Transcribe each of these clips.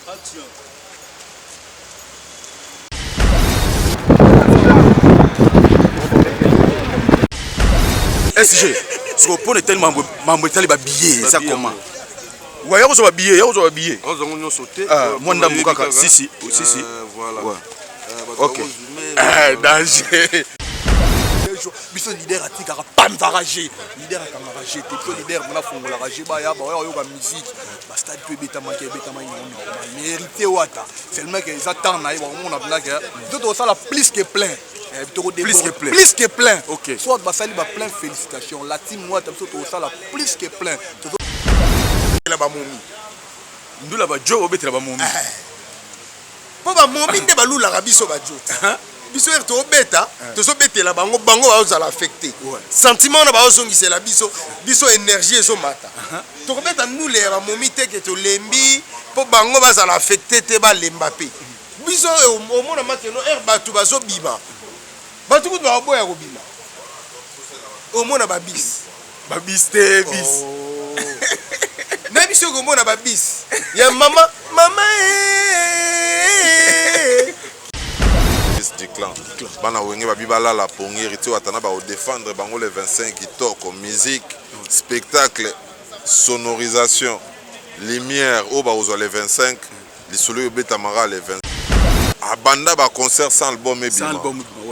Action. SG siko mpona etali mambo etali babillet eza koma wa ya kozwa babillet ya kozwa babillet ozango nyonso te ah, mwa ndambo kaka sisi sisi euh, voilà ouais. euh, ok eh, danger biso leader atikaka panzaka je leader akangaka je te biso leader mona afongolaka je baya baya oyoka musique bastade mpe ebetamaki ebetamaki nango normal mais héritier wata seulement ke eza temps na ye bakomona mpenza ke biso tokosala plus que plein eh, plus que plein plus que plein okay. soit basali ba plein félicitation la team wata biso tokosala plus que plein la bamomi ndula bajo obetela bamomi eh. mpo bamomi nde balulaka biso bajo biso ere tobeta eh. tozobetela bango bango bazozala affecte sentiment wana bazozongisela biso biso énergie ezomata uh-huh. tokobeta ndule ya bamomi te ke tolembi mpo bango bazala affecte te balemba mpe biso omona makeno ere bato bazobima bato kutu bakoboya kobima omona babis babis te bis oh. na biso okomona babis ya mama mama eh. du clan bana wenge babi balala pongi héritier watana bakodefendre bango le 25 kitoko musique spectacle sonorisation lumière oyo bakozwa le 25 lisolo oyo ebetamaka le 25 abanda ba concert sans album ebima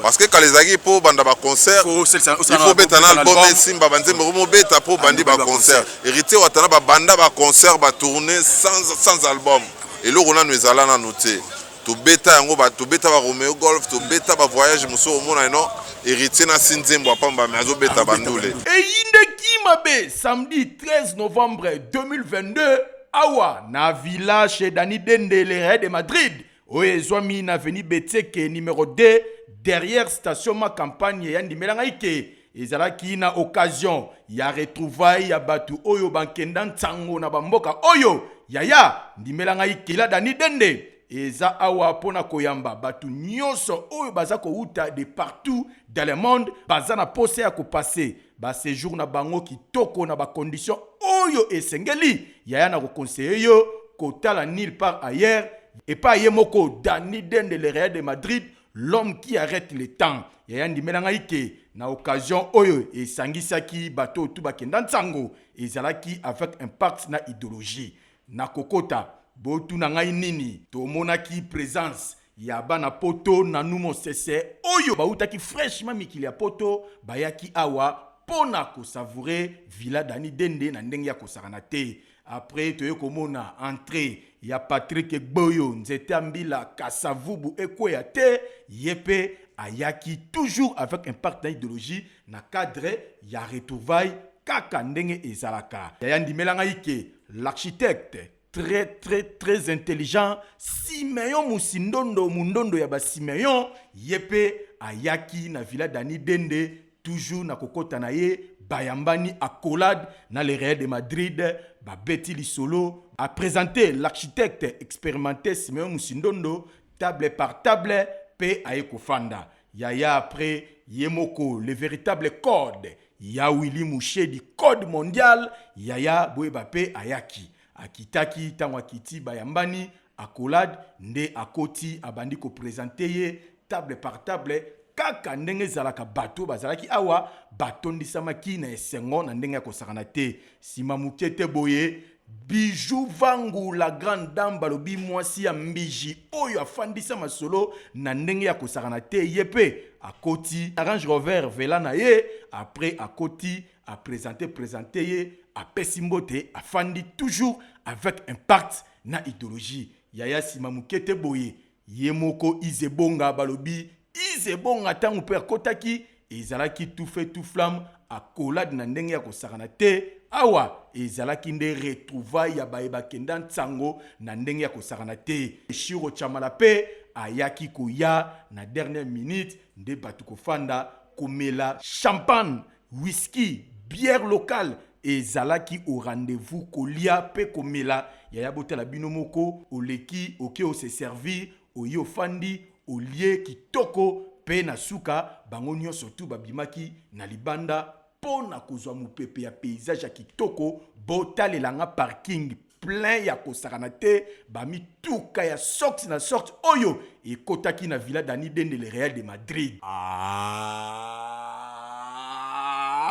parce que kala ezalaki mpo obanda ba concert il faut obeta na album esimba banzembo okomobeta mpo obandi ba concert héritier watana babanda ba concert ba tourne sans, sans album eloko nanu ezala nanu te tobeta yango tobeta ba romeo golf tobeta ba voyage mosusu omona eno héritier na si nzembo apamba me azobeta bandule eyindeki mabe samedi 13 novembre 2022 awa na villa chez Dani Dende le Real de Madrid oyo ezwami na avenue Betseke numero 2 derrière station ma campagne ya ndimela ngai ke ezalaki na occasion ya retrouvaille ya bato oyo bankenda nsango na bamboka oyo yaya ndimela ngai kela Dani Dende eza awa mpo na koyamba bato nyonso oyo baza kowuta de partout dans le monde baza na posa ya kopase ba séjour na bango kitoko na ba condition oyo esengeli yaya na koconseille yo kotala nulle part ailleurs epai ye moko Dani Dende le Real de Madrid l'homme qui arrête le temps yaya ndimela ngai ke na occasion oyo esangisaki bato oyo tu bakenda nsango ezalaki avec impact na idéologie na kokota botuna ngai nini tomonaki présence ya bana poto nanu mosese oyo bautaki fraîchement mikili ya poto bayaki awa mpo na kosavourer villa Dani Dende na ndenge ya kosakana te après toye komona entrée ya Patrick Gboyo nzete ya mbila kasavubu ekweya te ye mpe ayaki toujours avec impact na idéologie na cadre ya retrouvaille kaka ndenge ezalaka yaya ndimela ngai ke l'architecte très très très intelligent Simeon Musindondo mundondo ya ba Simeon ye mpe ayaki na villa Dani Dende toujours na kokota na ye bayambani accolade na le Real de Madrid babeti lisolo a présenté l'architecte expérimenté Simeon Musindondo table par table mpe aye kofanda yaya après ye moko le véritable code ya Willy Mushedi code mondial yaya boyeba mpe ayaki akitaki ntango akiti bayambani accolade nde akoti abandi koprésenter ye table par table kaka ndenge ezalaka bato bazalaki awa batondisamaki na esengo na ndenge ya kosakana te nsima moke te boye Bijou Vangu la grande dame balobi mwasi ya mbiji oyo afandisa masolo na ndenge ya kosakana te ye mpe akoti Range Rover vela na ye après akoti aprésente présente ye apesi mbote afandi toujours avec impact na idéologie yaya nsima moke te boye ye moko Izebonga balobi Izebonga ntango mpe akotaki ezalaki tout feu tout flamme accolade na ndenge ya kosakana te awa ezalaki nde retrouvaille ya baye bakenda nsango na ndenge ya kosakana te Shiro Chamala mpe ayaki koya na dernière minute nde bato kofanda komela champagne whisky bière locale ezalaki au rendez-vous kolia mpe komela yaya botala bino moko oleki oke ose servir oye ofandi olie kitoko mpe na suka bango nyonso tu babimaki na libanda mpo na kozwa mopepe ya paysage ya kitoko botalelanga parking. Plein ya kosakana te, ba mituka ya sorte na sorte oyo ekotaki na Villa Dani Dende le Real de Madrid. Ah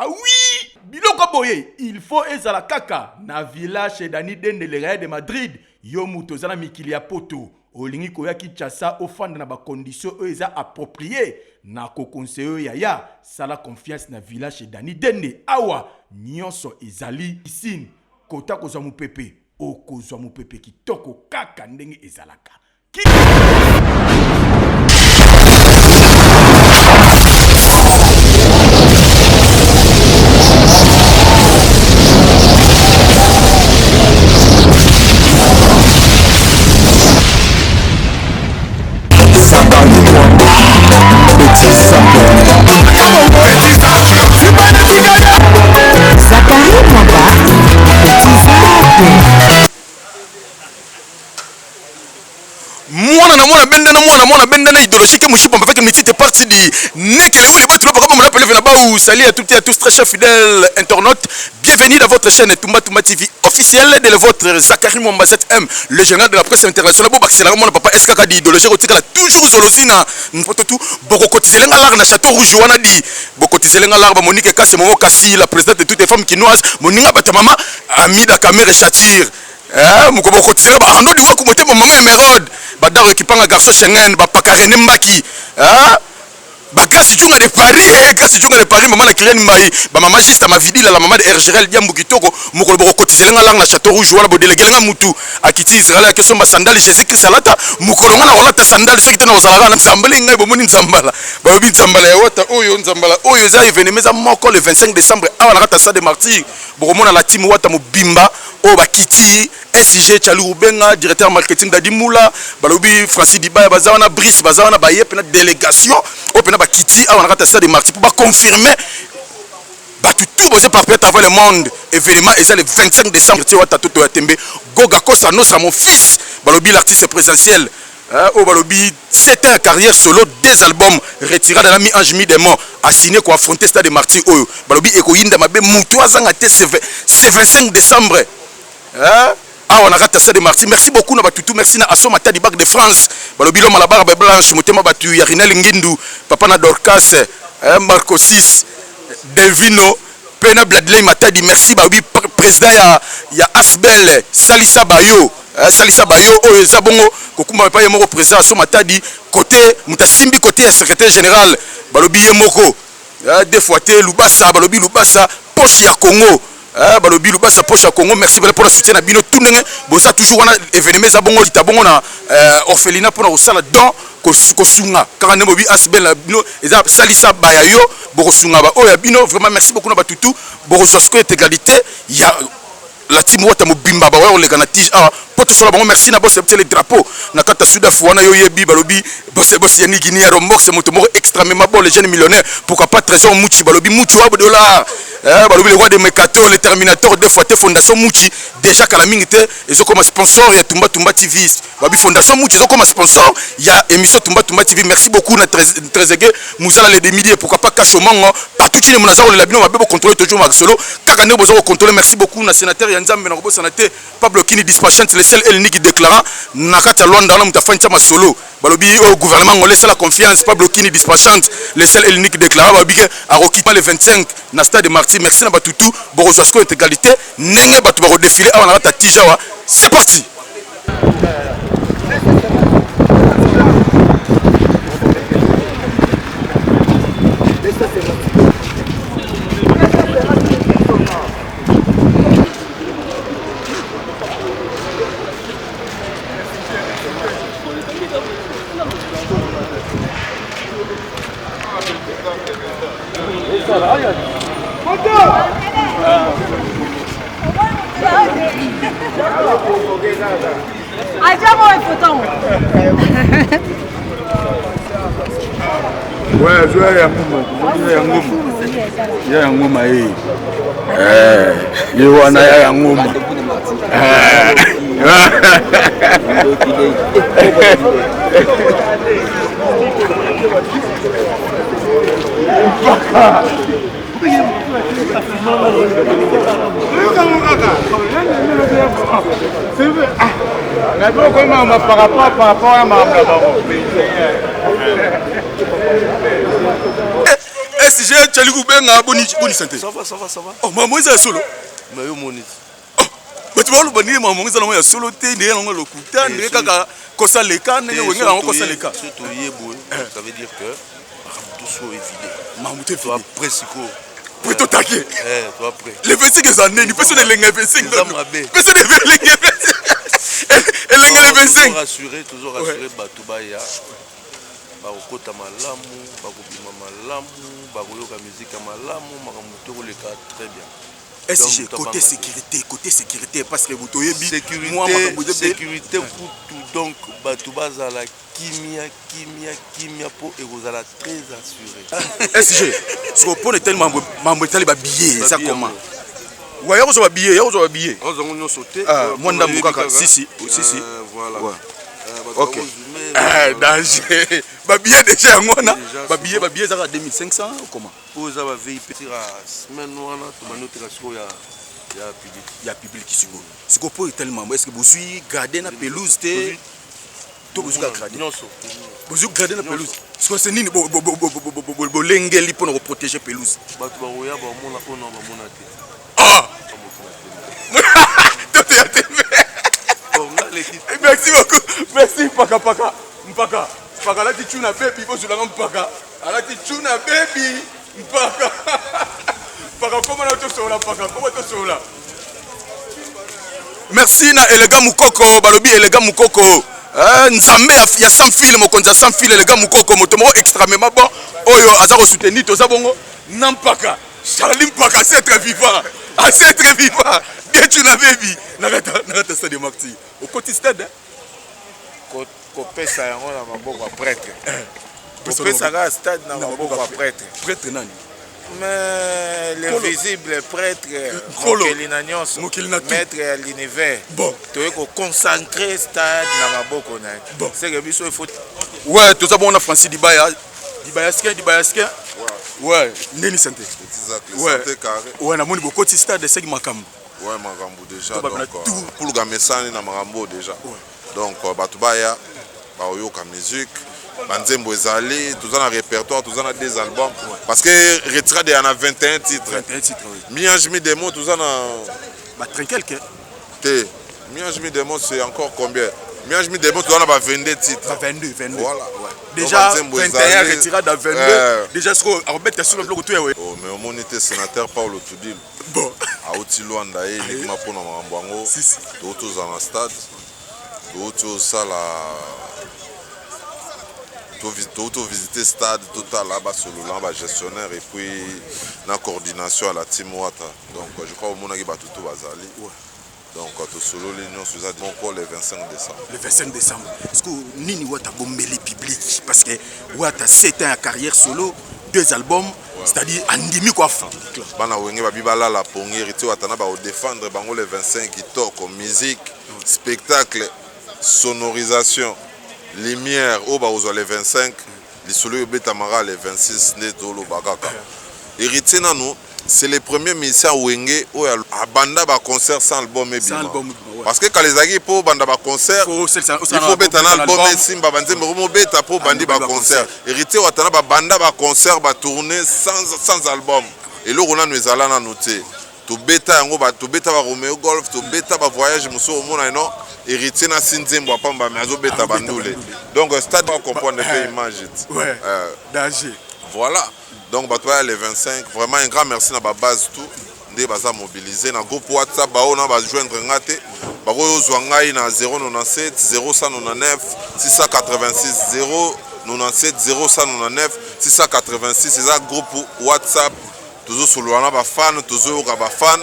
oui! Biloko boye, il faut ezala kaka na Villa chez Dani Dende le Real de Madrid. Yo moto oza na mikili ya poto, olingi koya Kinshasa ofanda na ba conditions oyo eza approprier, na ko conseiller yo yaya, sala confiance na Villa chez Dani Dende. Awa nyonso ezali piscine, kota kozwa mopepe, okozwa mopepe kitoko kaka ndenge ezalaka. Mwana na mwana bendana mwana mwana bendana idéologique mushipa mpaka mitite parti di nekele wili batu lopaka bamona peleve na baou. Salut à toutes et à tous, très chers fidèles internautes, bienvenue dans votre chaîne Tumba Tumba TV officielle de votre Zachary Mwamba 7M, le général de la presse internationale. Bo bakisela mwana papa SKK di idéologie otikala toujours zolosina mpoto tout boko cotiser nga lar na château rouge wana di boko cotiser nga lar ba Monique Kasse Momo Kassi, la présidente de toutes les femmes kinoises, moninga bata mama Amida Kamere Chatir. Eh, mokolo bokotisela ba Arnaud Diwaku motema mama Emeraude, ba Daro Ekipanga garçon Schengen, ba Paka René Mbaki, eh, ba Grace Djunga de Paris, eh, Grace Djunga de Paris, maman na Kylian Mbaye, ba mama Gista Mavidila, la maman de Ergerel Diambu Kitoko, mokolo bokotisela nga lang na Château Rouge wana bodelegele nga mutu akiti Israël akesomba sandale Jésus Christ alata, mokolo nga na kolata sandale soki te na kozalaka na nzambala ngai bomoni nzambala, balobi nzambala ya wata oyo nzambala oyo eza événement eza moko le 25 décembre awa na kati ya Stade des Martyrs. Bokomona la team Wata mobimba oyo bakiti SG Charlie Rubenga, directeur marketing Dadi Mula, balobi Francis Dibaya baza wana, Brice baza wana, baye pena délégation oyo pena bakiti awa na kati ya Stade des Martyrs pour ba confirmer bato tout boza éparpillé à travers le monde. Événement eza le 25 décembre tie Wata Toto ya Tembe Goga Kosa Nostra mon fils, balobi l'artiste présentiel. Hein, oyo balobi 7 ans ya carrière solo, 2 albums, retirada na mi ange mi démon, a signé ko affronter Stade des Martyrs oyo balobi ekoyinda mabe mutu azanga te ce 25 décembre. Hein, awa na kati ya Stade des Martyrs. Merci beaucoup na batutu, merci na Asso Matadi Bac de France, balobi l'homme à la barbe blanche, motema batu ya Rinel Ngindu, papa na Dorcas, hein, Marco 6 Delvino pe na Bladley Matadi, merci balobi président ya Asbel Salisa Bayo. Salisa Bayo oyo eza bongo kokumba epai ye moko président Asso Matadi, côté moto asimbi côté ya secrétaire général balobi ye moko, deux fois te Lubasa, balobi Lubasa poche ya Congo, balobi Lubasa poche ya Congo. Merci pour la soutien na bino tout ndenge boza toujours wana. Événement eza bongo lita bongo na orphelinat mpona kosala don kosunga kaka nde bobi Asbel na bino eza Salisa Baya yo bokosunga ba oyo ya bino. Vraiment merci beaucoup na batutu bokozwa sikoyo intégralité ya la team Wata mobimba ba koleka na tige awa po tosola bango. Merci na boss le drapeau na kata Sudaf wana yo yebi balobi boss boss ya Guinée ya Rombox moto moko extrêmement bon, le jeune millionnaire, pourquoi pas Trésor Mouchi, balobi Mouchi wa dollar, eh, balobi le roi de Mercato, le Terminator deux fois te Fondation Mouchi déjà kala mingi te ezo comme sponsor ya Tumba Tumba TV, babi Fondation Mouchi ezo comme sponsor ya émission Tumba Tumba TV. Merci beaucoup na Trezeguet Muzala le demi-dieu, pourquoi pas Kashomango partout chine munaza kolela bino mabe bo contrôler toujours Maxolo kaka nde bozo contrôler. Merci beaucoup na sénateur ya Nzambe na kobosana te Pablo Kini dispatchant le seul et l'unique déclarant na kati ya Luanda wana mutu afandisa masolo, balobi au gouvernement angolais sala confiance. Pablo Kini dispatchant le seul et l'unique déclarant balobi ke akoki le 25 na stade de Martyrs. Merci na batutu bokozwa sikoyo intégralité ndenge bato bako défiler awa na kati ya Tijawa. C'est parti. Ouais, joueur ya ngoma, ya ngoma. Ya ngoma eh. Eh, ye wana ya ngoma. SG Charlie Kubenga boni boni santé. Ça va, ça va, ça va. Oh maman eza ya solo. Mais yo moni. Oh, bato baloba ndenge maman eza nango ya solo te ndenge nango lokuta ndenge kaka kosa leka ndenge wenge nango kosa leka. Soki toye boye, ça veut dire que makambo tout so évité. Makambo tout évité. Après sikoyo. Prêt au taquet. Eh, toi prêt. Le 25 eza nini? Pesa na elenga 25. Eza mabe. Pesa na elenga 25. Elenga le 25. Toujours rassuré, toujours rassuré bato baya. Bakokota malamu, bakobima malamu, bakoyoka musique ya malamu, makambo to koleka très bien. SG côté sécurité, côté sécurité parce que moto oyebi sécurité, sécurité kutu donc bato bazala kimia kimia kimia mpo ekozala très assuré. SG siko mpona etali mambo etali babillet eza comment? Ouais, ya kozwa babillet, ya kozwa babillet. Ozango nyonso te. Mwa ndambo kaka. Si si, si si. Voilà. Ouais. Ok. Eh, danger. Babillet déjà yango wana. Babillet, babillet ezaka 2500 ou comment? Oyo eza ba VIP tira semaine wana tobandi oteka sikoyo ya ya public. Ya public sikoyo. Sikoyo mpo etali mambo, est-ce que bozwi gradin na pelouse te? To bozwi kaka gradin? Nyonso. Bozwi gradin na pelouse. Sikoyo c'est nini bolengeli mpona koprotéger pelouse? Bato bakoya bamona oyo na bamona te. Ah! Toto ya tembe. Merci beaucoup. Merci mpaka mpaka. Mpaka. Mpaka alati tuna baby bozolanga mpaka. Alati tuna baby mpaka. Mpaka koma na tosola mpaka koma tosola. Merci na Elega Mukoko balobi Elega Mukoko. Nzambe ya sans fil mokonzi ya sans fil Elega Mukoko moto moko extrêmement bon oyo aza ko soutenir toza bongo na mpaka. Charlie Mpaka c'est très vivant. Ah, c'est très vivant. Bien tu l'avais vu. Nakata nakata stade Martyrs. Okoti stade hein? Kopesa yango na maboko ya prêtre. Kopesa kaka stade na maboko ya prêtre. Prêtre nani? Mais l'invisible prêtre mokeli na nyonso, maître ya l'univers. Bon. Toye ko consacrer stade na maboko na ye. Bon. C'est que biso il faut. Ouais, toza bon na Francis Dibaya. Dibayaskin, Dibayaskin. Ouais, ndeni santé. Ouais. Santé carré. Ouais, namoni bokoti stade eseki makambo. Ouais, makambo déjà donc kuluka mesani na makambo déjà. Ouais. Donc bato baya baoyoka musique banzembo ezali toza na répertoire toza na deux albums parce que retirade ya na 21 titres 21 titres oui. Mi-ange mi-démon toza na ba trinquel ke te Mi-ange mi-démon c'est encore combien? Mi-ange mi-démon toza na ba 22 titres ba 22 22 voilà ouais. Déjà 21 retirade à 22 déjà siko akobeta solo biloko to ya oh mais omoni te sénateur Paulo Tudil bon auti Luanda ye uniquement mpona makambo yango touti ozala na stade touti osala touti ovisite stade totala basolola ba gestionnaire et puis na coordination ya la team Wata donc je crois omonaki bato to bazali donc tosololi nyonso eza moko le 25 décembre. Le 25 décembre parce que nini Wata bombeli public parce que Wata 7 ans ya carrière solo 2 albums ouais. C'est-à-dire andimi quoi bana wenge babi balala pongi héritier Wata na ba défendre bango le 25 kitoko musique spectacle sonorisation lumière oyo bakozwa le 25 lisolo oyo ebetamaka le 26 nde toloba kaka héritier nanu c'est le premier musicien wenge oyo abanda ba concert sans album ebima parce que kala ezalaki mpo banda ba concert il faut beta na album esimba banzembo komobeta mpo bandi ba concert héritier Watana babanda ba concert ba tourner sans album eloko nanu ezala nanu te tobeta yango tobeta ba Romeo Golf tobeta ba voyage mosusu omona non héritier na si nzembo apamba mais azobeta bandule donc stade ba comprendre mpe image danger voilà. Donc bato baya le 25 vraiment un grand merci na ba base tout nde baza mobilisé na groupe WhatsApp bao na ba joindre nga te bakoyozwa ngai na 097 0199 686 097 0199 686 eza groupe WhatsApp tozosolola na ba fan tozoyoka ba fan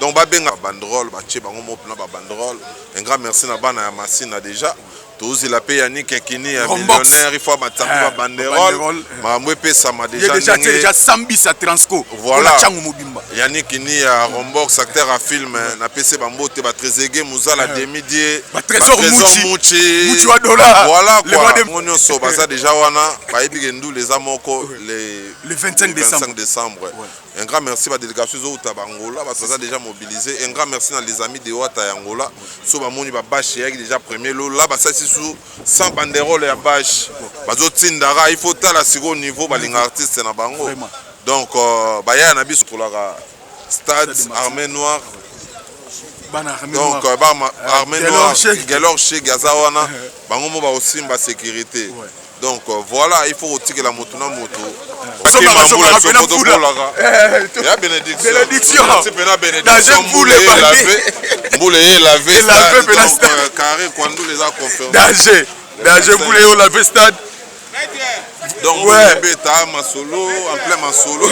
donc babenga banderole batie bango moko na ba banderole un grand merci na bana ya Masina déjà tozela pe Yannick Ekini ya millionnaire il faut amatisa ba banderole makambo epesama déjà ndenge déjà sambisa transco voilà chango mobimba Yannick Kini ya Rombox acteur à film na pese bambote ba Trezeguet Muzala demi-dieu ba Trésor Muchi Muchi wa dollar voilà quoi ngo nyonso baza déjà wana bayebi ke ndule eza moko le 25 décembre 25 décembre. Un grand merci ba délégation ezowuta bangola, bato baza déjà mobilisé. Un grand merci na les amis de Wata ya Angola. So bamoni babâche eyaki déjà premier lot la, basalisi su sans banderole ya bâche, bazotindaka. Il faut tala sikoyo niveau balinga artiste na bango. Donc bayaya na biso tolaka stade Armée Noire. Donc Armée Noire, Gelor Sheg aza wana, bango mo bakosimba sécurité. Donc voilà, il faut kotikela motu na motu. Ya bénédiction pena, bénédiction. Mbula eye laver carré kwandula, eza confirmé. Danger, danger, mbula eye olaver stade. Donc beta masolo en plein, masolo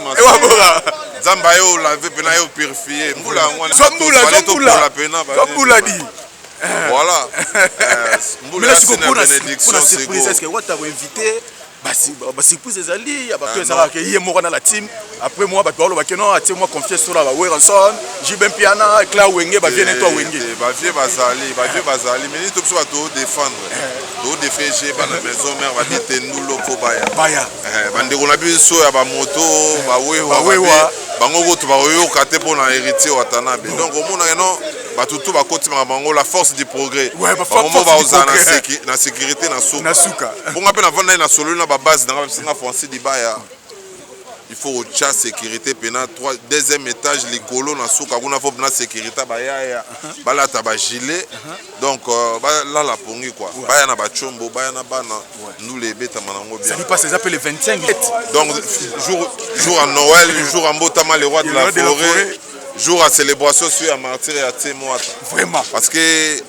masolo. Nzambe aye olaver mpena, aye opurifier mbula yango. Wana mbula di. Voilà, mbula ya bénédiction. Surprise, est-ce que Wata koinviter basurprise ezali ya bato ezalaka ye moko na la team? Après moi, bato balobaki non, atie mwa confiance sur ba Werrason, JB Mpiana, Cla Wenge, bavie neto Wenge. Bavie bazali, bavie bazali, mais nini to biso bato odéfendre, todéfege bana Maison Mère, babi tendulo mpo baya. Baya. Bandeko na biso ya bamoto, bawewa, bango kutu bakoyoka te mpo na Héritier Watanabe. Donc omonaka no bato tu bakotimaka bango la force du progrès, bango mo bakozala na sécurité na suka. Bonga mpe navanda ye na sololi na babase nanga, babisinga Francis Dibaya, il faut kotya sécurité mpena deuxième étage likolo na suka kuna, faut mpena sécurité, bayaya balata bagilet. Donc balala pongi quoi, baya na bachombo, baya na bana, ndula ebetama nango bien. Passe eza mpe le 25. Donc jour ya Noël, jour ya mbotama le roi de la forêt, jour ya célébration sur ya martyr ya Tie Mwata. Parce que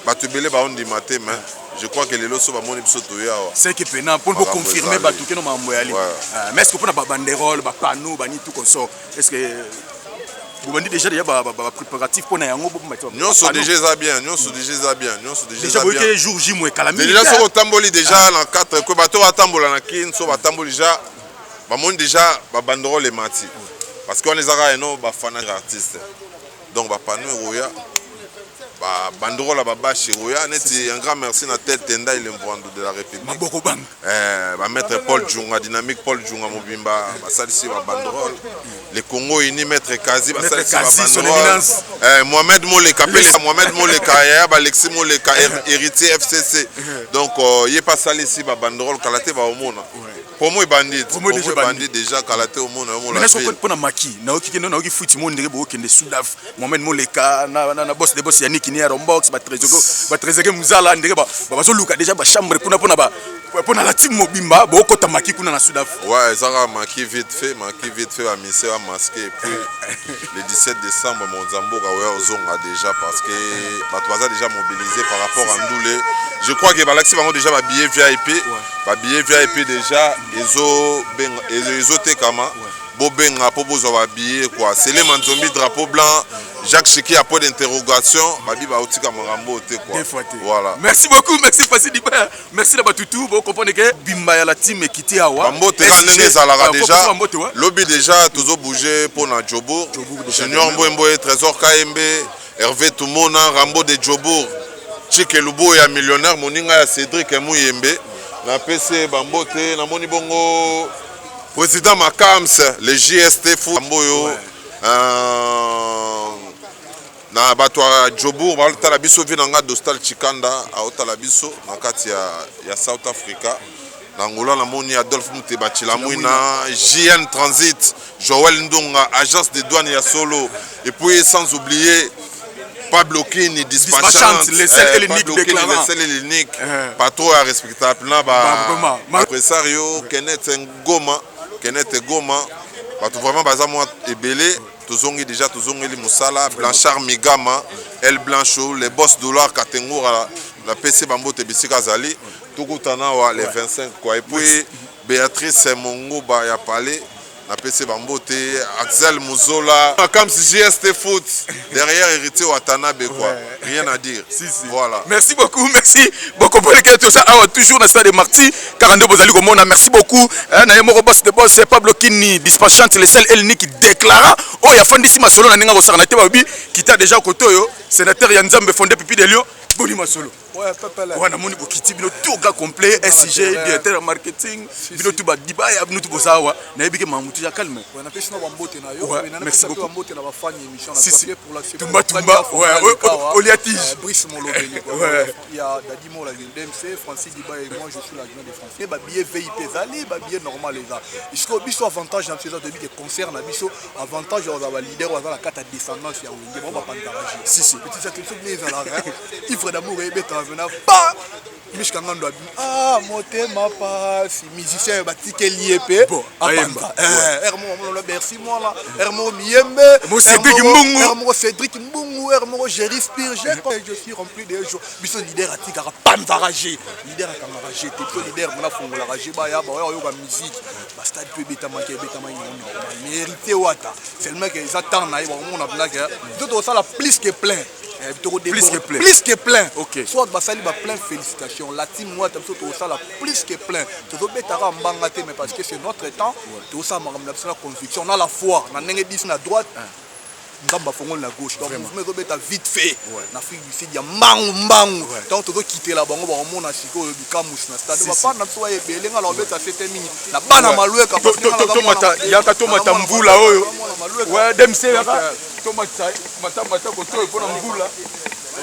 bato ebele baondima te, mais je crois que lelo so bamoni biso toya awa. C'est que pena mpona koconfirmer bato keno makambo yali. Mais est ce que mpona babanderole, bapanneau, bani tout consort, est ce que bobandi déjà bapréparatif mpona yango? Nyonso déjà eza bien, nyonso déjà eza bien, nyonso déjà eza bien. Jour J mo ekala. Déjà soki otamboli déjà na 4 kwe, bato batambola na Kine, so batamboli déjà, bamoni déjà babanderole emati, parce que wana ezaka eno bafana artiste. Donc bapanneau ekoya, babanderole ya babâche ekoya neti. Un grand merci na Tel Tenda Ilemvoando de la République. Maboko banga. Bamaître Paul Djunga, dynamique Paul Djunga mobimba, basalisi babanderole. Le Congo uni, maître Kazi, basalisi babanderole. Mohamed Moleka mpe, Mohamed Moleka yaya Balexi Moleka, héritier FCC, donc ye mpe asalisi babanderole. Kala te baomona promo ebandi, promo ebandi déjà, kala te omona omona. Mpona maki nayoki kende, nayoki futi mo ndenge bookende Sudaf, Mohamed Moleka na boss de boss Yannick ni Rombox, batréseke mozala ndenge bazoluka déjà bachambre kuna mpona la team mobimba bookota maki kuna na Sudaf. Ouais, ezaka maki vite fait, maki vite fait, bamise bamasque et puis le 17 décembre mokonzi mboka oya ozonga déjà, parce que bato baza déjà mobilisé par rapport à ndule. Je crois que balakisi bango déjà babillet VIP, babillet VIP déjà ezotekama. Bobenga mpo bozwa babillet quoi. Selema Nzombi, drapeau blanc, Jacques Chiki ya point d'interrogation, babi baotika makambo te quoi. Voilà. Merci beaucoup, merci Pasi Diba, merci na batutu. Bocomprendre ke bimba ya la team ekiti awa. Bambote kaka ndenge ezalaka déjà. Lobi déjà tozobouge mpo na Jobourg. Junior Mbwemboye, Trésor Kayembe, Hervé Tumona, Rambo de Jobourg, Chike Lubo ya millionnaire, moninga ya Cédric Muyembe, napesi bambote. Namoni bongo président Makams, le JST fu mboyo, ouais. Na bato ya Jobourg baotala biso, vi na nga Dostal Chikanda aotala biso na kati ya South Africa. Na Angola namoni Adolphe Muteba Chilamwina, JN Transit, Joël Ndonga, agence de douane ya solo, et puis sans oublier Pablo Kini, dispatchant, le seul et l'unique déclarant. Le seul et l'unique patron ya respectable na ba impresario Kenneth Ngoma, Kenneth Goma. Bato vraiment baza mwa ebele. Tozongi déjà, tozongeli mosala. Blanchard Migama, El Blancho, le boss dollar Katengura, napesi bambote bisika azali. Tokutana awa le 25 quoi. Et puis Béatrice Monguba ya palais, napesi bambote. Axel Muzola, Kams JST Foot, derrière Héritier Watanabe quoi, rien à dire. Si, si. Voilà. Merci beaucoup, merci beaucoup. Pour tout ça, awa toujours na stade Marty 42, bozali komona. Merci beaucoup na ye moko boss de boss Pablo Kini, dispatchante, le seul et l'unique déclarant oyo afandisi masolo na ndenge akosaka na te. Babi kita déjà kote oyo sénateur ya Nzambe fondé pipi de Lion, boni masolo. Ouais, pepele. Wana moni bokiti bino tout ga complet, SG, directeur ya marketing, bino tout ba dibaya, bino tout bozawa. Nayebi ke mamutu ya calme. Ouais, napesi na bambote na yo. Ouais, Mais merci napesi beaucoup. bambote na bafani émission na Si, toi, si. parce que pour la c'est Tumba, pour la tumba, première fois ouais, na ouais, Leka, ouais, Olia Tige. Brice Molobeli, quoi. Ouais. Il y a Dadi Mola, DMC, Francis Diba et moi, je suis l'adjoint de Francis. Ba billet VIP ezali, ba billet normal eza. Jusqu'au biso avantage na biso eza toyebi ke concert na biso avantage ya kozala ba leader oyo aza na kati ya descendance ya Wenge, bango bapanzaka jeu. Si, si. Petit ça, biso bino ezalaka, hein. Ivre d'amour ebetaka mpena pa Mishka Ngando abimi. Ah, motema pasi. Musicien oyo batikeli ye mpe Bon, apanza. ayemba. Eh, R moko amona Bercy mwana, R moko Miyembe, Mo R Cédric Mbungu. R moko Cédric Mbungu, R moko Jerry Spear, je suis rempli de joie. Biso leader atikaka panzaka G. Leader akangaka G te. Biso leader mona afungolaka G baya baya oyoka musique. Ba stade to ebetamaki ebetamaki nango normal. Mais héritier Wata, seulement que eza temps na ye bakomona mpenza ke biso tokosala plus que plein. Eh, Plus que plein. Plus que plein. Ok. Soit basali ba plein félicitations. La team Wata biso tokosala plus que plein. Tozobetaka mbanga te mais parce que c'est notre temps. Tozosala makambo na biso na conviction, na la foi, na ndenge 10 na droite. Nzambe afongoli na gauche, donc mouvement ezobeta vite fait na Afrique du Sud ya mbangu mbangu. Donc tozokitela bango, bakomona sikoyo bikamusi na stade, bapana na biso baya ebele. Nga na kobeta fete mingi na bana Malweka, parce que nga naza Tomata, yaka tomata naza mvula oyo. mwana Malweka. Ouais, DMC Donc, yaka. Tomata, mata mata kotoyo mpona mvula.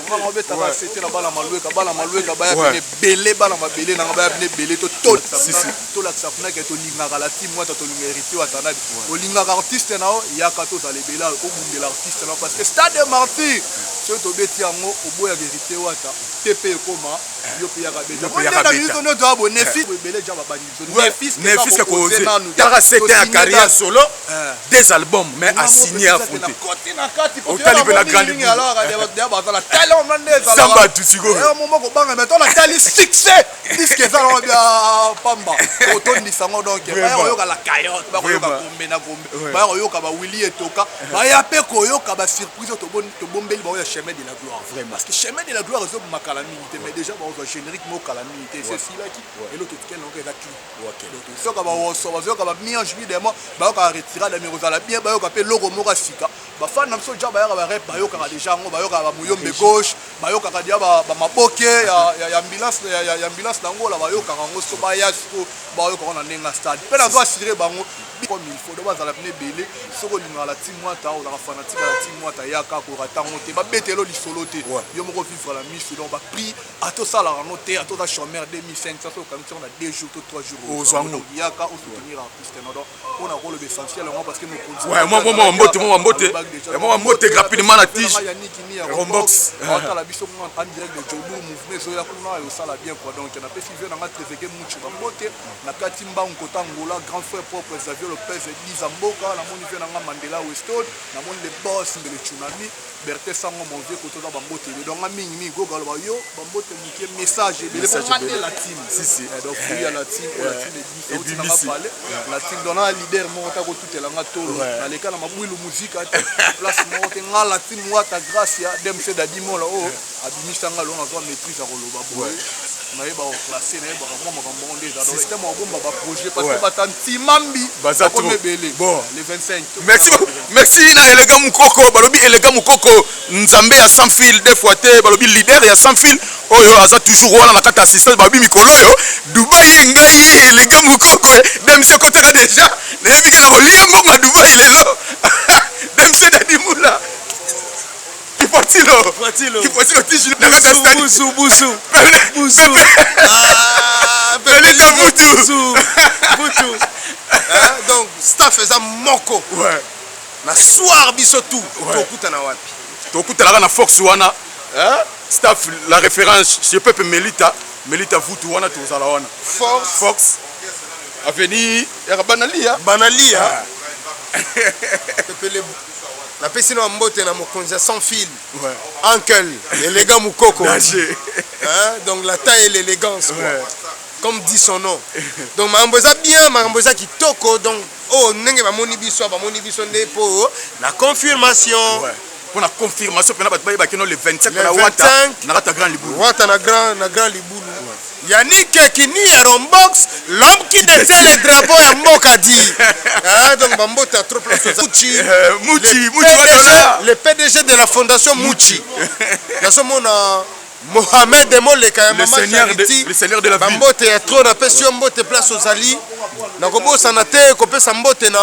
Nga obetaka fete na bana Malweka, bana Malweka baya Ouais. pene ebele, bana mabele nanga baya pene ebele. Si, si. Tolakisa kuna ke tolingaka la team Wata, tolinga héritier Watanabe. Olingaka artiste na yo, yaka tozala ebele, obundela artiste na yo, parce que stade Martyr soki tobeti yango, oboyaka héritier Wata te mpe ekoma yo mpe yaka beta. Yo mpe yaka beta. Biso nyonso abo nefis ebele ja babandi biso. Ouais, Nefis Nefis koze. Talaka c'était en carrière solo, des albums, mais a signé affronté. Koti na kati. Otali mpe na grande Bazala tala ona nde Samba tu sikoyo. Momo kobanga, mais to natali succès disque eza nango bia pamba, otondisa yango. Donc baya koyoka la cayote, bakoyoka Vraiment. gombe na gombe, baya koyoka bawili etoka, baya mpe koyoka basurprise oyo tobombeli bango ya chemin de la gloire, parce que chemin de la gloire ezomakala mingi te, mais déjà bakozwa générique mokala mingi te, esesilaki elo totikeli nango eza clip. Donc soka bawoso bazoyoka bamiange midemo, bayokaka retirade mais kozala bien, bayoka mpe eloko moko ya sika. Bafani na biso ja bayaka barep, bayokaka deja yango, bayokaka bamuyombe gauche, bayokaka dia bamaboke ya ambulance ya ambulance nango la, bayokaka yango. So baya siko bayokaka yango na ndenge ya stade mpe nazo assurer bango comme il faut. Do bazala pene ebele. Soki olingaka la team Wata, ozalaka fanatique ya la team Wata, yaka korata yango te, babetelo lisolo te, yo moko vivre la miso. Donc baprix ata osalaka yango te, ata oza chômeur, 2500 soki okanisi yango na 2 jours to 3 jours. Ozwa yango. Donc yaka osoutenir artiste no. Donc mpona koloba essentiel yango, parce que mokonzi Ouais, moi, mbote, moi, mbote. Moi, mbote rapidement na tige. Rombox. Otala biso kuna en direct de Joburg, mouvement ezoya kuna, osala bien quoi. Donc napesi vie nanga Tréseke Muchi bambote na kati mbangu kota Ngola, grand frère propre Xavier Lopez Liza Mboka. Namoni vie nanga Mandela Weston, namoni le boss Mbele Tsunami Bertin Sango, mon vieux koto oza bambote ebele. Donc nga mingi mingi goga aloba yo bambote mokie, message ebele Message mpo nga nde ebele. la team. Si, si. Eh, donc fruit ya la team oyo, la team ebimisi auti nanga Ebimisi. pale la team. Donc na leader moko ta kotutelanga tolo, naleka na mabwilu muzika te, place moko te. Nga la team Wata, grâce ya DMC Dadi Mola oyo abimisanga lo, nazwa maîtrise ya koloba boye, nayeba koclasser, nayebaka mwa makambo yango nde eza. Donc système ya kobomba baprojet, parce que bato ntimambi Baza bakomi trop. ebele. Bon. Le 25. Merci beaucoup. Merci na Elega Mukoko, balobi Elega Mukoko, Nzambe ya sans fil deux fois te, balobi leader ya sans fil oyo aza toujours wana na kati assistance, balobi mikolo oyo Dubai ngai Elega Mukoko DMC kotaka déjà, nayebi ke na kolia mbongo ya Dubai lelo. DMC Dadi Mula. Kipotilo. Kipotilo. Kipotilo tiji na kati ya stade. Busu, busu. Busu. Ah, Pelita Butu. Busu. Butu. Hein, donc staff eza moko. Na soir biso tout tokutana wapi? Tokutalaka na Fox wana, hein? Staff la référence chez Pepe Melita, Melita Vutu wana, tozala wana. Force. Fox, avenue ya Banalia. Banalia. Pepele napesi na mbote na mokonzi ya sans fil, uncle Elega Mukoko. Danger. Hein, donc la taille et l'élégance quoi. Comme dit son nom. Donc makambo eza bien, makambo eza kitoko. Donc oyo ndenge bamoni biso, bamoni biso nde mpo na confirmation. Ouais. Mpona confirmation mpena bato bayebaki no le 27 Le na Wata 25. na kati ya grand libulu. Wata na grand libulu. Yannick Kini ya Rombox, l'homme qui détient le drapeau ya mboka di. Hein, donc bambota trop place. Muchi. Muchi, le Muchi PDG, Wadona. le PDG de la fondation Muchi. Nazomona. Mohamed Moleka ya Le mama seigneur de- Charity le seigneur de la ville. bambote ya trop napesi yo mbote place ozali nakobosana te kopesa mbote na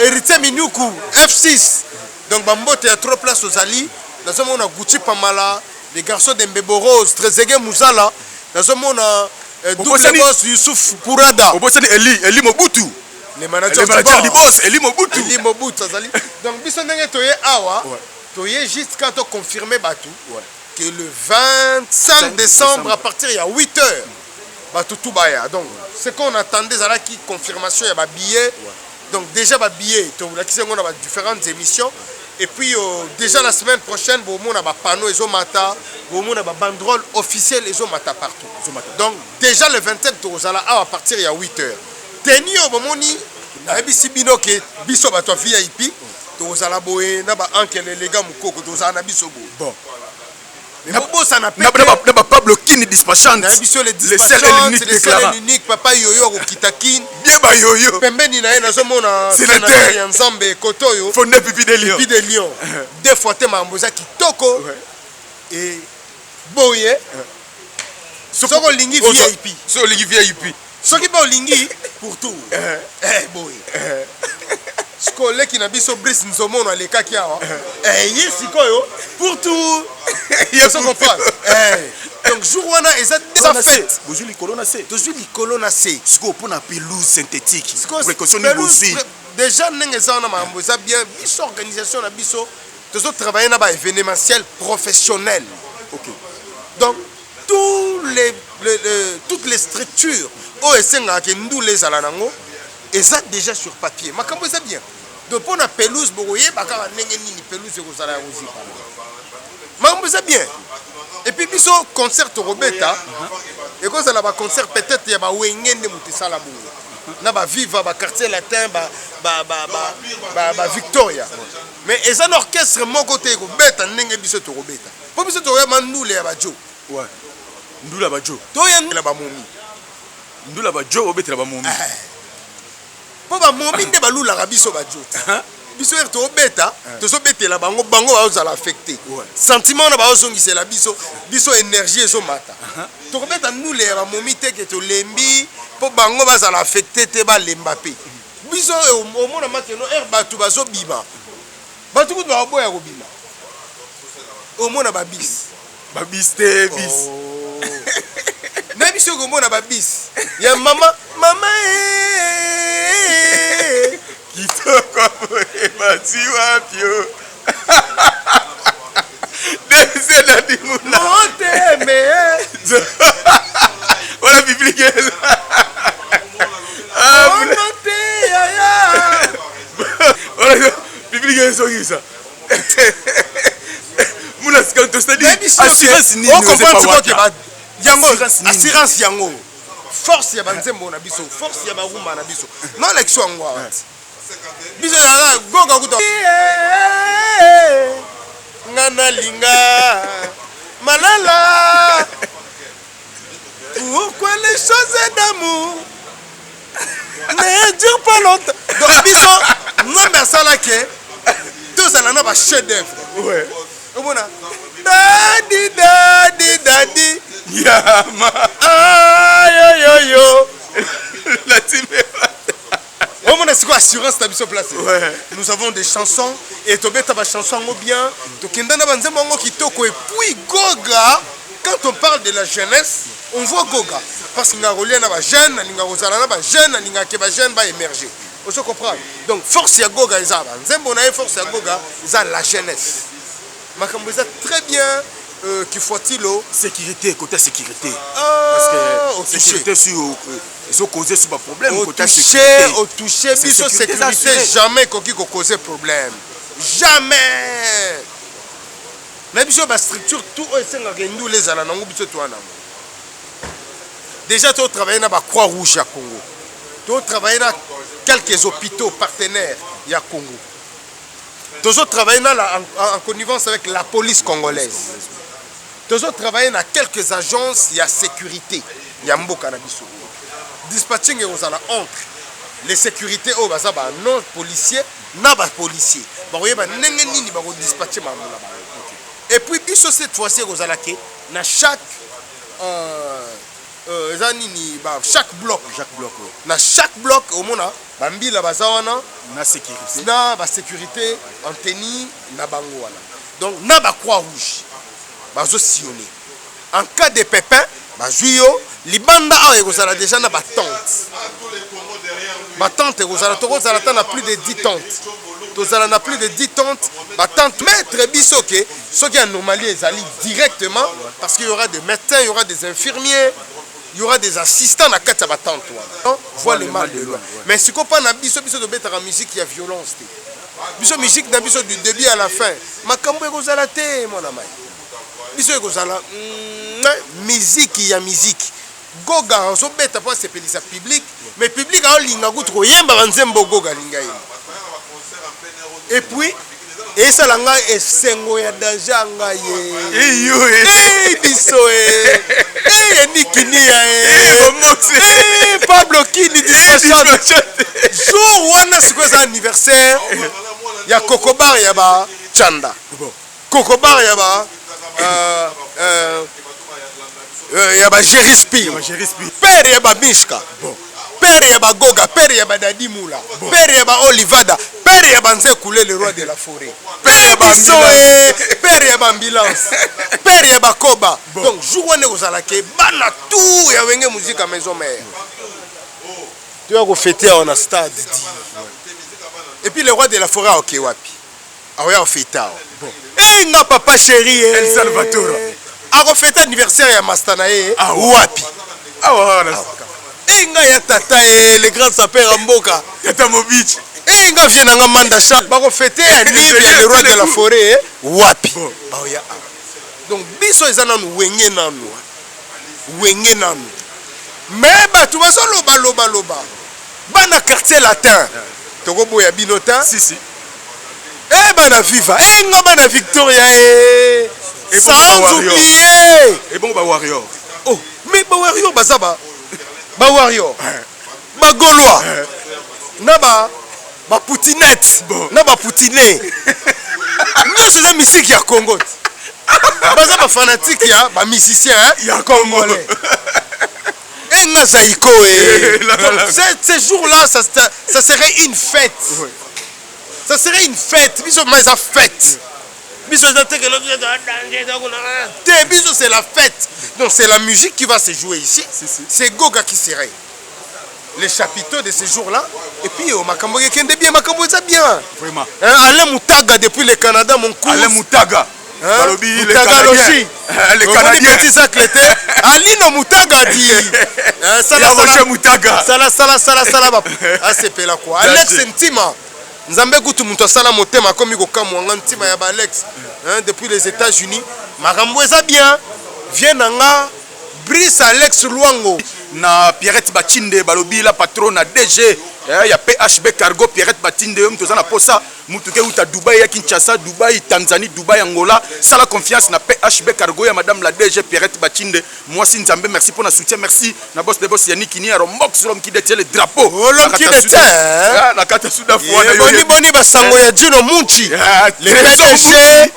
héritier Minuku F6 donc bambote ya trop place ozali. Nazomona Gucci Pamala, les garçons de Mbebo Rose, Trezeguet Muzala, nazomona double boss Youssouf Pourada. Obosani Eli Mobutu. Le manager, Le manager du boss, Eli Mobutu. Eli Mobutu azali. Donc biso ndenge toye awa, toye juste quand toconfirme bato que le 25 décembre à partir ya 8 heures bato tout baya. Donc ce qu'on attendait ezalaki confirmation ya babillet. Donc déjà babillet tolakisi yango na badifférentes émissions. Et puis déjà la semaine prochaine bomona bapanneau ezomata, bomona babanderole officielle ezomata partout. Donc déjà le 27 tokozala awa à partir ya 8 heures. Teni oyo bomoni, nayebisi bino ke biso bato ya VIP tokozala boye na baankele lega mokoko, tozala na biso boye. Bon. Mais bobosana Na na ba Pablo Kini dispatchante. Nayebi so le Le seul et dispatchante, l'unique le seul et déclarant. l'unique papa Yoyo akokita Kine. Bien ba Yoyo. Pembeni na ye nazomona Sénateur. sénateur ya Nzambe kote oyo. Fonde Pipi de Lion. Pipi de Lion. Deux fois te makambo eza kitoko. E boye soki olingi VIP, Soki olingi VIP, soki mpe olingi pour tout, boye sikoyo oleki na biso Brice Nzomono alekaki awa. Ye sikoyo pour tout, ozo comprendre. Donc jour wana eza fête. Bozwi likolo na se. Tozwi likolo na se. Sikoyo mpona pelouse synthétique, Sikoyo, précaution nini bozwi? Déjà ndenge eza wana, makambo eza bien. Biso organisation na biso, tozotravaille na baévénementiel professionnel. Donc tous les, toutes les structures oyo esengaka ke ndula ezala nango eza déjà sur papier. Makambo eza bien. Donc mpo na pelouse, bokoyeba kaka ndenge nini pelouse ekozala ya kozipa. Makambo eza bien. Et puis biso concert tokobeta ekozala baconcert peut-être ya bawenge nde moto esala bongo na baviva, baquartier latin, bavictoria, mais eza na orchestre moko te ekobeta ndenge biso tokobeta, mpo biso tokoyeba ndule ya bajo. Ouais. Ndula bajo. Toya ndule ya bamomi. Ndula bajo obetela bamomi. Mpo bamomi nde balulaka biso bajo te. Biso ere tobeta, tozobetela bango, bango bazozala affecté. Sentiment wana bazozongisela biso, biso énergie ezomata. Tokobeta ndule ya bamomi te ke tolembi, mpo bango bazala affecté te, balemba mpe. Biso omona makeno ere bato bazobima, bato kutu bakoboya kobima, omona babisi. Babis te, bis. Na biso komona babis ya mama mama. Kitoko boye bati wapi o dese na dimuna? Moteme. Wana biblike eza. Ono te yaya. Wana biblike ezongisa muna sika to, c'est-à-dire assurance nini? Ocomprendre sikoyo ke yango assurance, yango force ya banzembo na biso, force ya barumba na biso. Nalakisi yango awa ti biso ezalaka goga kuta nga nalinga malala. Pourquoi les choses d'amour ne durent pas longtemps? Donc biso Nzambe asalaki tozala na bachef d'œuvre. Omona dadi dadi dadi. Yama. Ayoyoyo. Latime. Omona sikoyo assurance na biso place. Nous avons des chansons et tobeta bachanson yango bien, tokenda na banzembo yango kitoko. Et puis Goga, quand on parle de la jeunesse, on voit Goga, parce que nga kolia na bajeune, nalinga kozala na bajeune, nalingaka ke bajeune baémerger, ozo comprendre. Donc force ya Goga eza banzembo na ye, force ya Goga eza la jeunesse. Makambo eza très bien. Kifuatilo. Sécurité, côté sécurité, Ah, parce que otouche. sécurité sur ezokoze sur baproblème côté otouche. sécurité. Otouche biso. Sécurité eza sécurité assurée. Jamais ekoki kocauser problème, jamais. Na biso bastructure tout oyo esengaka endula ezala nango, biso toa nango déjà. Totravaille na bacroix rouge ya Congo, totravaille na quelques hôpitaux partenaires ya Congo, tozotravaille na en connivence avec la police congolaise, tozotravaille na quelques agences ya sécurité ya mboka na biso. Dispatching ekozala entre les sécurités oyo baza ba non policier na bapolicier, bakoyeba ndenge nini bakodispatche makambo na bango. Et puis biso cette fois-ci ekozala ke na chaque eza nini ba chaque bloc. Chaque bloc, ouais. Na chaque bloc omona bambila baza wana na sécurité. Na basécurité en tenue na bango wana. Donc na bacroix rouge bazosillonner en cas de pépin, bazwi yo libanda. Awa ekozala déjà na batente, batente ekozala, tokozala ata na plus de 10 tentes, tozala na plus de 10 tentes, batente mettre biso ke soki anomalie ezali directement, parce qu'il y aura des médecins, il y aura des infirmiers, il y aura des assistants na kati ya batente wana. Voit le mal de loin. Mais sikoyo mpa na biso, biso tobetaka musique ya violence te. Biso musique na biso du début à la fin, makambo ekozala te. Mwana mai, biso ekozala miziki ya miziki. Goga azobeta mpo asepelisa public, mais public aolinga kutu koyemba banzembo Goga alinga yemba. Et puis esala ngai esengo ya danger ya ngai ye. Biso e enikinia e Pablo Kini jour wana. Sikoyo eza anniversaire ya Kokobar, ya bachanda Kokobar, ya ba ya ba Jerry Spear, père ya ba Mishka, père ya bagoga, père ya badadi mula, père ya ba Olivada, père ya banzekule, le roi de la forêt, père ya biso e, père ya baambulance, père ya bakoba. Donc jour wana ekozala ke bana tout ya Wenge Musica Maison Mère toya kofêter awa na stade di. Et puis le roi de la forêt aoke wapi? Aoya kofêter awa e nga papa chéri. El Salvatore. Akofêter anniversaire ya master na ye wapi? Awa. E nga ya tata e, le grand sapeur ya mboka. Tata Mobich. E nga vie na nga manda Charles, bakofêter anniv ya le roi de la forêt wapi? Baoya awa. Donc biso eza nanu Wenge, nanu Wenge nanu. Mais bato bazolobaloba bana Quartier Latin, tokoboya bino te. Si si. E bana Viva e nga bana Victoria e, sans oublier. Ebongo bawarrior? Oh, mais bawarrior baza ba bawarrior, bagaulois na ba bapoutinette na bapoutine nyonso, eza misiki ya Congo te. Baza bafanatike ya bamusicien ya Congo. Enga Zaiko e. Donc ce jour-là, ça serait une fête, ça serait une fête. Biso ma eza fête, biso eza te te, biso c'est la fête. Donc c'est la musique qui va se jouer ici, c'est Goga qui serait les chapiteaux de ce jour-là. Et puis oh, makambo ekende bien, makambo eza bien. Vraiment. Hein, Alain Moutaga depuis le Canada, mon cousin. Alain Moutaga. Hein? Balobi le Moutaga. Canadien. Loshi. Le Canadien. Petit zacle te Alino Moutaga di. Hein, sala. Ya Roger sala Moutaga. Sala sala sala sala ba asepela quoi. Alex Ntima, Nzambe kutu moto asala motema akomi kokamwa nga ntima ya ba Alex, hein, depuis les États-Unis, makambo eza bien. Vie na nga Brice Alex Luango. Na Pierrette Batinde, balobi la patron na DG ya PHB Cargo. Pierrette Batinde, yo moto oza na posa mutu ke uta Dubai ya Kinshasa, Dubai Tanzanie, Dubai Angola, sala confiance na PHB Cargo ya madame la DG Pierrette Batinde, mwasi Nzambe. Merci pour na soutien, merci na boss de boss Yannick Kini ya Rombox, l'homme qui détient le drapeau. Oh, l'homme qui détient, hein? Na kati ya Sud-Afrique wana. Boni boni basango ya Gino Munchi, le Trésor PDG Muchi,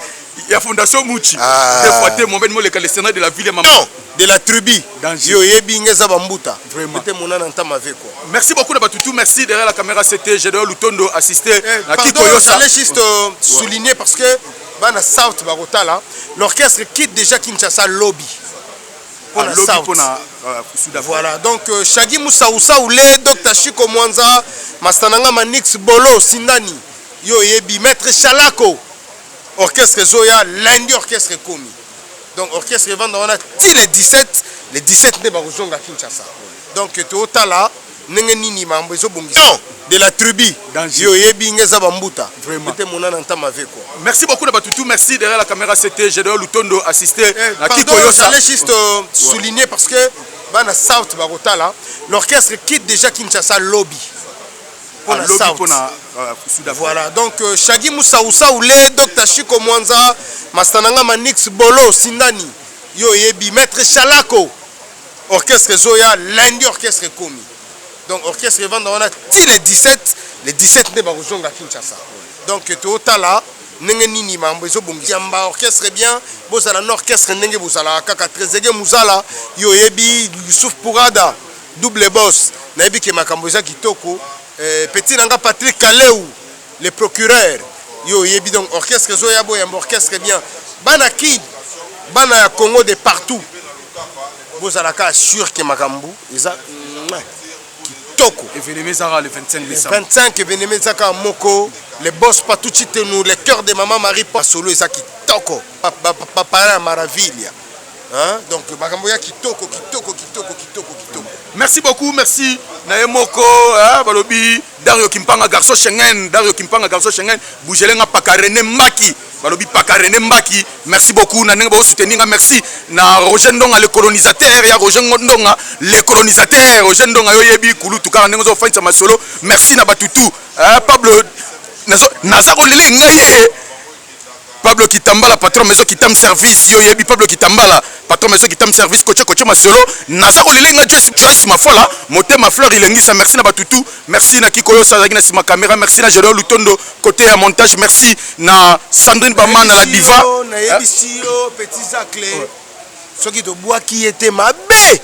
ya fondation Muchi. Ah. Deux fois te Mohamed Moleka, le sénat de la ville ya mama. Non, de la tribu. Danger. Yo oyebi nga eza bambuta. Vraiment. Ete monana ntama ve quoi. Merci beaucoup na batutu, merci. Derrière la caméra, c'était Gédéon Lutondo, assisté Eh, na pardon, Kiko Yosa. j'allais juste souligner parce que bana South bakotala, l'orchestre quitte déjà Kinshasa lobi pour Ah, la lobby South. pona Sud-Afrique. Voilà, donc Shagi Moussa Oulé, Dr Chico Mwanza, Mastananga Manix Bolo, Sindani, yo yebi, Maître Chalako, orchestre Zoya, lundi orchestre Komi. Donc orchestre evanda wana ti le 17, le 17 nde bakozonga Kinshasa. Donc totala ndenge nini mambo ezobongisa. Non, de la tribu. Danger. Yo oyebi nga eza bambuta. Vraiment. Ete monana ntama ve quoi. Merci beaucoup na batutu, merci. Derrière la caméra, c'était Gédéon Lutondo, assisté Eh, na Kiko pardon, Yosa. j'allais juste souligner parce que bana South bakotala, l'orchestre quitte déjà Kinshasa lobi pour Ah, la lobby South. pona Sud-Afrique. Voilà, donc Shagi Moussa Oulé, Dr Chico Mwanza, Mastananga Manix Bolo, Sindani, yo yebi, Maître Chalako, orchestre Zoya, lundi orchestre Komi. Donc orchestre evanda wana ti le 17, le 17 nde bakozonga Kinshasa. Donc totala Ndenge nini makambo ezobongisa yamba orchestre bien, bozala na orchestre ndenge bozalaka kaka. Trezegue Muzala, yo oyebi Youssouf Pourada, double boss, nayebi ke makambo eza kitoko. Petit na nga Patrick Kaleu, le procureur, yo oyebi. Donc orchestre ezoya, boyamba orchestre bien. Bana Kin, bana ya Congo de partout, bozalaka sûr ke makambo eza kitoko. Événement ezaka le 25 décembre. 25, événement ezaka moko. Le boss Patuchi Tenu, le cœur de maman Marie, solo eza kitoko, bapara ya Maravilha. Hein? Donc makambo ya kitoko, kitoko, kitoko, kitoko, kitoko. Merci beaucoup, merci na ye moko, hein, balobi Dario Kimpanga, garçon Schengen. Dario Kimpanga, garçon Schengen, bougelenga paka René Mbaki, balobi paka René Mbaki. Merci beaucoup na ndenge bazosoutenir nga. Merci na Roger Ndonga, le colonisateur ya Roger Ndonga, le colonisateur Roger Ndonga, yo yebi kulutu kaka ndenge ozofandisa masolo. Merci na batutu, hein, Pablo naza kolela ngai ye Pablo Kitambala, patron maison Kitam Service. Yo yebi Pablo Kitambala, patron maison Kitam Service, koche koche masolo. Naza kolela nga Joyce, Joyce Mafola, motema Fleur Ilengisa. Merci na batutu, merci na Kikoyo Sazaki na sima caméra, merci na Gédéon Lutondo côté ya montage, merci na Sandrine Bamana, la diva. Nayebisi yo, petit Zacle, soki tobwaki ye te, mabe.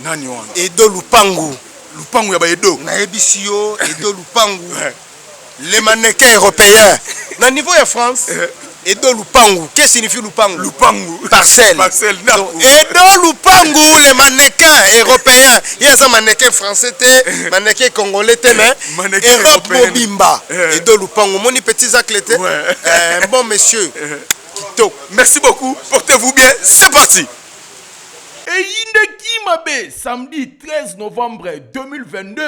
Nani wana? Edo Lupangu. Lupangu ya baedo. Nayebisi yo, Edo Lupangu, le mannequin européen na niveau ya France. Edo Lupangu, qu'est-ce signifie Lupangu? Lupangu. Parcelle. Parcelle. Donc, Edo Lupangu, le mannequin européen, ye aza mannequin français te, mannequin congolais te, mais mannequin Europe européen. Mobimba. Edo Lupangu, omoni petit Zacle te? Un bon monsieur, kitoko. Merci beaucoup, portez-vous bien, c'est parti. Eyindeki mabe samedi 13 novembre 2022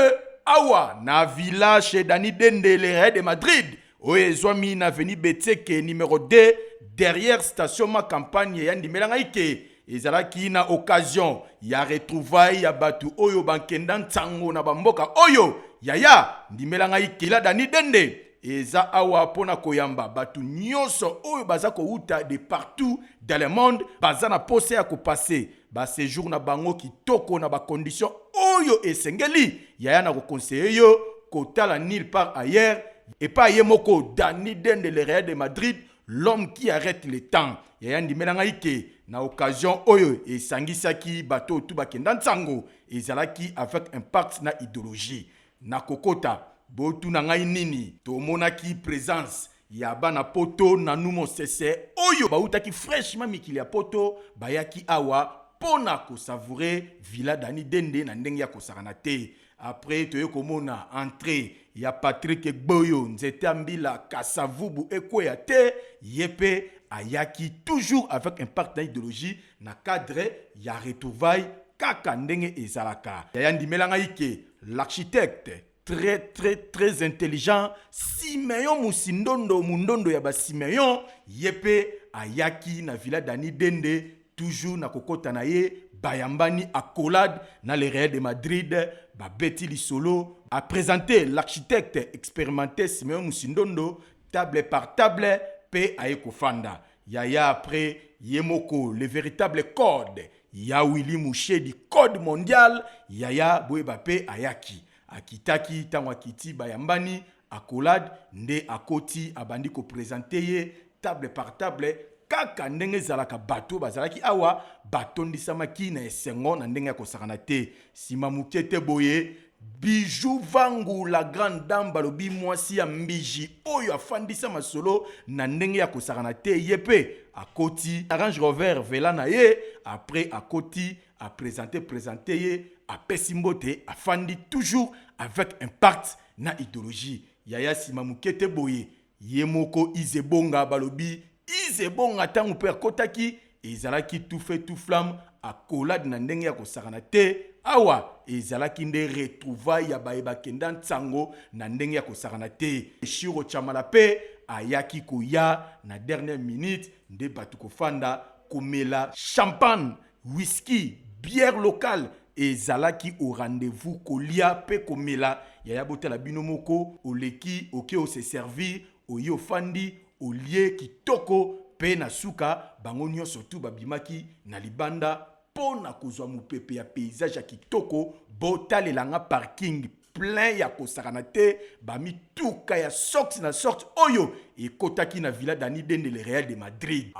awa na village chez Dani Dende, le Real de Madrid, oyo ezwami na avenue Betseke numéro 2, derrière station Ma Campagne. Ya ndimela ngai ke ezalaki na occasion ya retrouvaille ya bato oyo bankenda ntango na bamboka oyo. Yaya, ndimela ngai kila Dani Dende eza awa mpona koyamba bato nyonso oyo baza kowuta de partout dans le monde, baza na posa ya kopasser baséjour na bango kitoko na bacondition oyo esengeli. Yaya, na koconseiller yo kotala nulle part ailleurs epai ye moko Dani Dende, le Real de Madrid, l'homme qui arrête le temps. Yaya, ndimela ngai ke na occasion oyo esangisaki bato oyo tu bakenda ntango, ezalaki avec impact na idéologie. Na kokota, botuna ngai nini tomonaki? Présence ya bana Poto nanu mosese oyo bautaki fraîchement mikili ya Poto, bayaki awa mpo na kosavourer villa Dani Dende na ndenge ya kosakana te. Après, toye komona entrée ya Patrik Gboyo, nzete ya mbila Kasavubu ekweya te. Ye mpe ayaki toujours avec impact na idéologie na cadre ya retrouvaille kaka ndenge ezalaka. Yaya, ndimela ngai ke l'architecte très très très intelligent Simeon Musindondo, mundondo ya basimeon, ye mpe ayaki na villa Dani Dende. Toujours na kokota na ye, bayambani, accolade na le Real de Madrid, babeti lisolo, a présenté l'architecte expérimenté Simeon Musindondo table par table mpe aye kofanda. Yaya, après, ye moko le véritable code ya Willy Mushedi, code mondial. Yaya, boyeba mpe ayaki, akitaki. Ntango akiti, bayambani, accolade, nde akoti, abandi koprésenter ye table par table kaka ndenge ezalaka. Bato bazalaki awa batondisamaki na esengo na ndenge ya kosakana te. Nsima moke te boye, Bijou Vangu, la grande dame, balobi mwasi ya mbiji oyo afandisa masolo na ndenge ya kosakana te, ye mpe akoti Range Rover vela na ye. Après, akoti, aprésente présente ye, apesi mbote, afandi, toujours avec impact na idéologie. Yaya, nsima moke te boye, ye moko Izebonga, balobi Izebonga, ntango mpe akotaki, ezalaki tout feu tout flamme, accolade na ndenge ya kosakana te. Awa ezalaki nde retrouvaille ya baye bakenda ntango na ndenge ya kosakana te. Shiro Chamala mpe ayaki koya na dernière minute, nde bato kofanda, komela champagne, whisky, bière locale ezalaki au rendez-vous, kolia mpe komela. Yaya, botala bino moko, oleki oke ose servir, oye ofandi, olie kitoko. Mpe na suka, bango nyonso tu babimaki na libanda mpo na kozwa mopepe ya paysage ya kitoko. Botalelanga parking. Plein ya kosakana te, bamituka ya sorte na sorte oyo ekotaki na Villa Dani Dende, le Real de Madrid.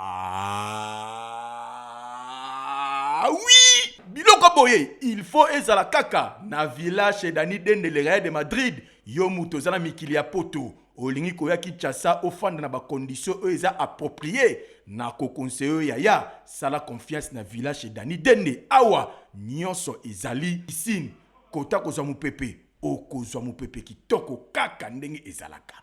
Ah oui, biloko boye il faut ezala kaka na villa chez Dani Dende, le Real de Madrid. Yo moto oza na mikili ya Poto, olingi koya Kinshasa, ofanda na bacondition oyo eza approprié, na koconseiller oyo, yaya, sala confiance na villa chez Dani Dende. Awa nyonso ezali: piscine, kota kozwa mopepe, okozwa mopepe kitoko kaka ndenge ezalaka.